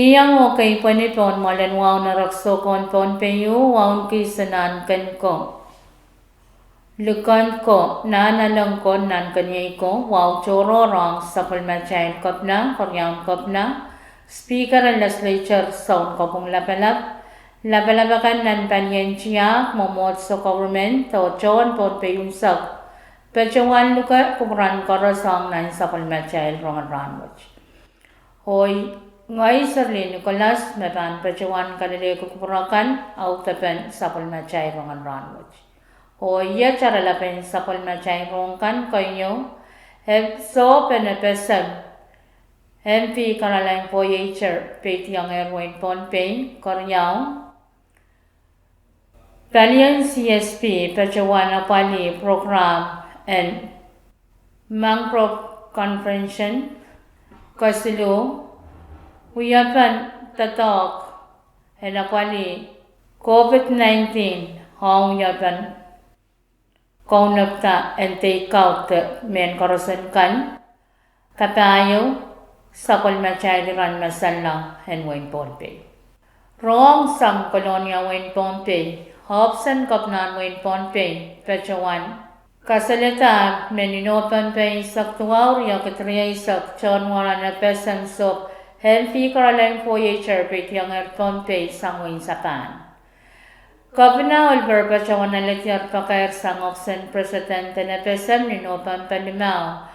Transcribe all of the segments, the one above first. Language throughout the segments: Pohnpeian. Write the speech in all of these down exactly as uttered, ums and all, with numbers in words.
Iang oh keipweni pohn mwoalen wahu en erekiso ko en Pohnpei, wahu en kihs en Nahnken ko, Likend ko, Nahnalek ko, Nahnkeniei ko, wahu tohrohr ong sapwellimatail kepina, keriaun kepina, Speaker en Legislature, Sounkopwung Lapalap, lapalap akan nan palien tiahk, mwomwohdiso, government, oh tohn Pohnpei unsek, patohwan luke kupwuramwail koaros ong nan sapwellimatail rongen rahnwet. Oh ngehi Serlin Nicholas me pahn patohwan kalelehki kupwur akan audepen sapwellimatail rongen rahnwet. Oh iet oaralapen sapwellimatail rohng kan keieu, e sohp en FSM, MP Caroline Phoeiter, peidiong wehin Pohnpei. Keriau, palien CSP patohwan apwalih prokram en Mangrove Convention. Kesiluh, wiepen doadoahk en apwalih COVID nineteen ong wiepen kaunopada en take out mehn koaroson kan, kapahieu, sapwellimatail iren masallang en wehin Pohnpei. Rohng sang Kolonia wehin Pohnpei, ohpis en kepinahn wehin Pohnpei patohwan kasalehda me ni Nopempe eisek duwau, riekid rieisek, tohn waran FSM sohp MP Caroline Phoeiter peidiong Pohnpei sang wehin Sapahn. Kepina Oliver patohwan alehdi pakair sang ohpis en president en FSM ni Nopempe limau,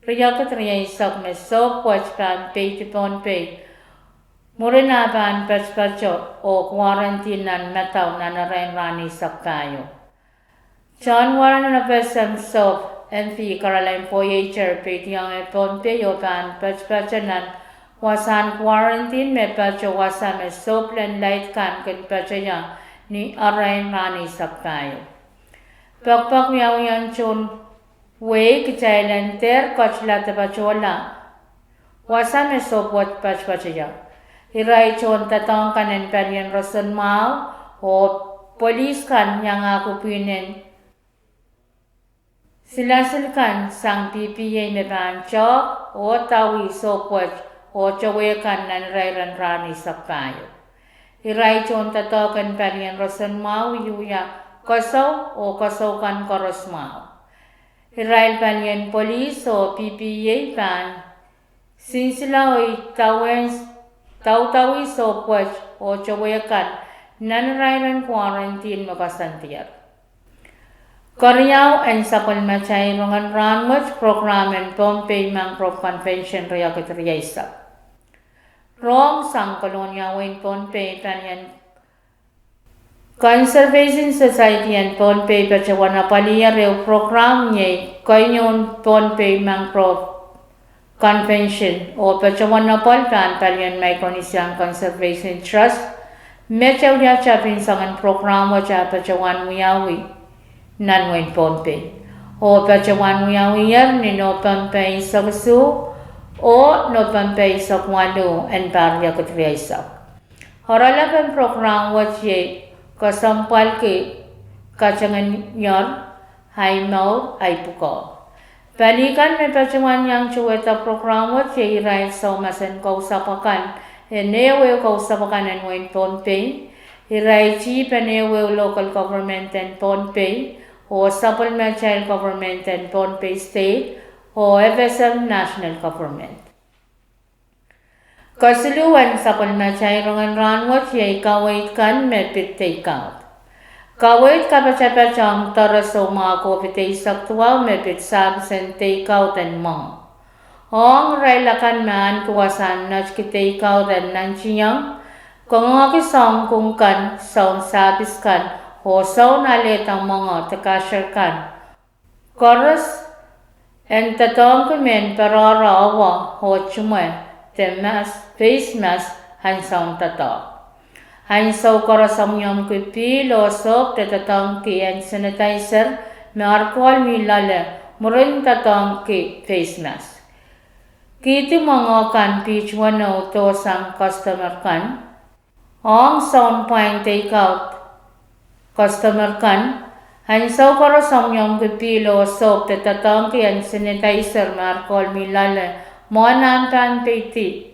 riekid rieisek, me sohp wet pahn peidi Pohnpei mwurin ah pahn patopato oh quarantine nan madau nan erein rahn eisek pahieu. Tohn waran FSM sohp MP Caroline Phoeiter peidiong Pohnpei oh pahn patopato nan wasahn quarantine me patopato wasa me sohp lel laid kan kin patopato ni erein rahn eisek pahieu. Pekipek wiawihen tohn wehi kitail en dehr ketila de patohla wasa me sohp wet patopato. Irail tohn doadoahk kan en palien roson mwahu oh polis kan iangahki pwihnen silasil kan sang PPE me pahn tehk oh dawi sohp wet oh towehkan nan irairen rahn eisek pahieu. Irail tohn doadoahk en palien roson mwahu wiewia kesou oh kesou kan koaros mwahu. Irail palien polis oh PPE pahn sinsile oh daudawi sohp wet oh towehkan nan irairen quarantine me koasoandier. Keriau en sapwellimatail rongen rahnwet, prokram en Pohnpei Mangrove Convention riekid rieisek. Rohng sang Kolonia wehin Pohnpei, palien Conservation Society en Pohnpei patohwan apwaliher ehu prokram, iei keieun Pohnpei Mangrove Convention, oh patohwan apwal pahn palien Micronesian Conservation Trust, me teuliakte pin soangen prokram wet ah patohwan wiawi nan wehin Pohnpei. Oh patohwan wiawiher ni Nopempe eisek isuh oh Nopempe eisek waluh en pahr riekid rieisek. Oaralap en prokram wet iei kesempwalki katengenier, ahi mour, ahi pwukoa. Pali kan me patohwan iang towehda prokram wet iei irail soumas en kousapw akan en ehuehu kousapw akan en wehin Pohnpei, irail dihp en ehuehu local government en Pohnpei, oh sapwellimatail government en Pohnpei State, oh FSM national government. Kesiluh en sapwellimatail rongen rahnwet iei kaweid kan me pid take out. Kaweid kapatapat ong doaresoumwahu COVID eisek duwau me pid sahpis en take out en mwenge. Ong irail akan me ahneki wasahn netki take out en nantihong, kangoangehki soun kung kan, soun sahpis kan, oh soun alehda mwenge de cashier kan, koaros en doadoahngki mehn perehre awa oh tumwe de face mask ahnsoun doadoahk. Ansou koaros omwiomwki pihl oh sohp de doadoahngki hand sanitizer me arkohl mi loale mwurin doadoahngki face mask. Kihdi mwenge kan piht weneu doh sang customer kan. Ong soun pwain take out customer kan, ansou koaros omwiomwki pihl oh sohp de doadoahngki hand sanitizer me arkohl mi loale mwohn ahn pahn peidi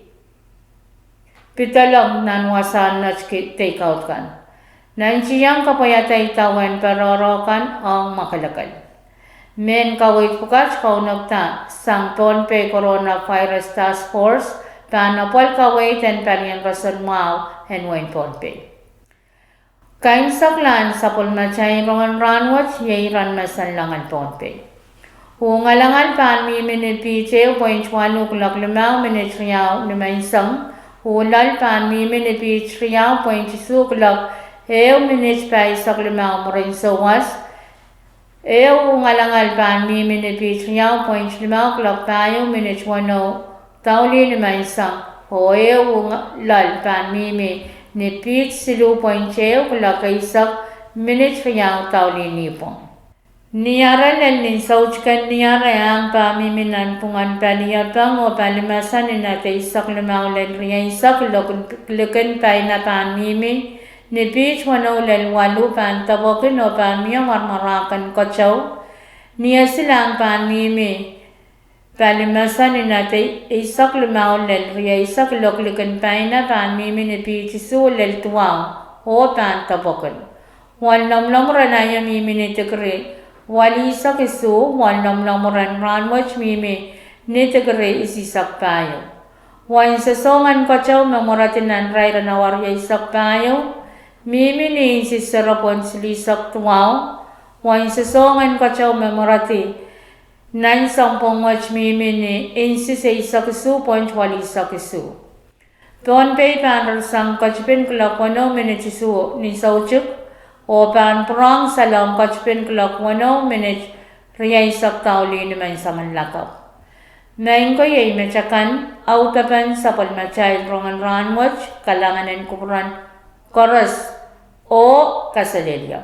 pidelong nan wasahn netiki deikaut kan. Nantihong kapwaiada idawehn peroro kan ong mwakelekel. Mehn kaweid pwukat kaunopda sang Pohnpei Coronavirus Task Force pahn apwal kaweid en palien roson mwahu en wehin Pohnpei. Kaimwiseklahn sapwellimatail rongen rahnwet iei iren mesen langen Pohnpei. Uh ngalangal pahn mihmi ni piht ehu point waluh kuloak limau minit riau nimenseng. Uh loal pahn mihmi ni piht riau point isuh kuloak ehu minit pahisek limau mwurin souwas. Ehu uh ngalangal pahn mihmi ni piht riau point limau kuloak pahieu minit weneu daulih nimenseng. Oh ehu uh loal pahn mihmi ni piht siluh point ehu kuloak eisek minit riau daulih nipwong. Ni ahren lel nin soutik en ni ahren, ahng pahn mihmi nanpwungen paliepeng oh palimese ni nat eisek limau lel rieisek, likin paina pahn mihmi ni piht weneu lel waluh pahn depwekin oh pahn mie mwarmwarahken keteu. Ni esil ahng pahn mihmi palimese ni nat eisek limau lel rieisek, likin paina pahn mihmi ni piht isuh lel duwau oh pahn depwekin. Wal lomwlomw ren aio mihmi ni dikri walihsek isuh, wal lomwlomw ren rahnwet mihmi ni dikri isihsek pahieu. Wal sosohng en keteu me mweredi nan irair en awa rieisek pahieu mihmi ni insi sero point silihsek duwau. Wal sosohng en keteu me mweredi nan sounpwong wet mihmi ni insi eisek isuh point walihsek isuh. Pohnpei pahn rirasang ketipin kuloak weneu minit isuh ni soutik oh pahn pwurehng salong ketipin kuloak weneu minit rieisek daulih nimenseng en lakapw. Maing ko, iei met akan audepen sapwellimatail rongen rahnwet. Kalahngan en kupwuren koaros oh kaselehlie.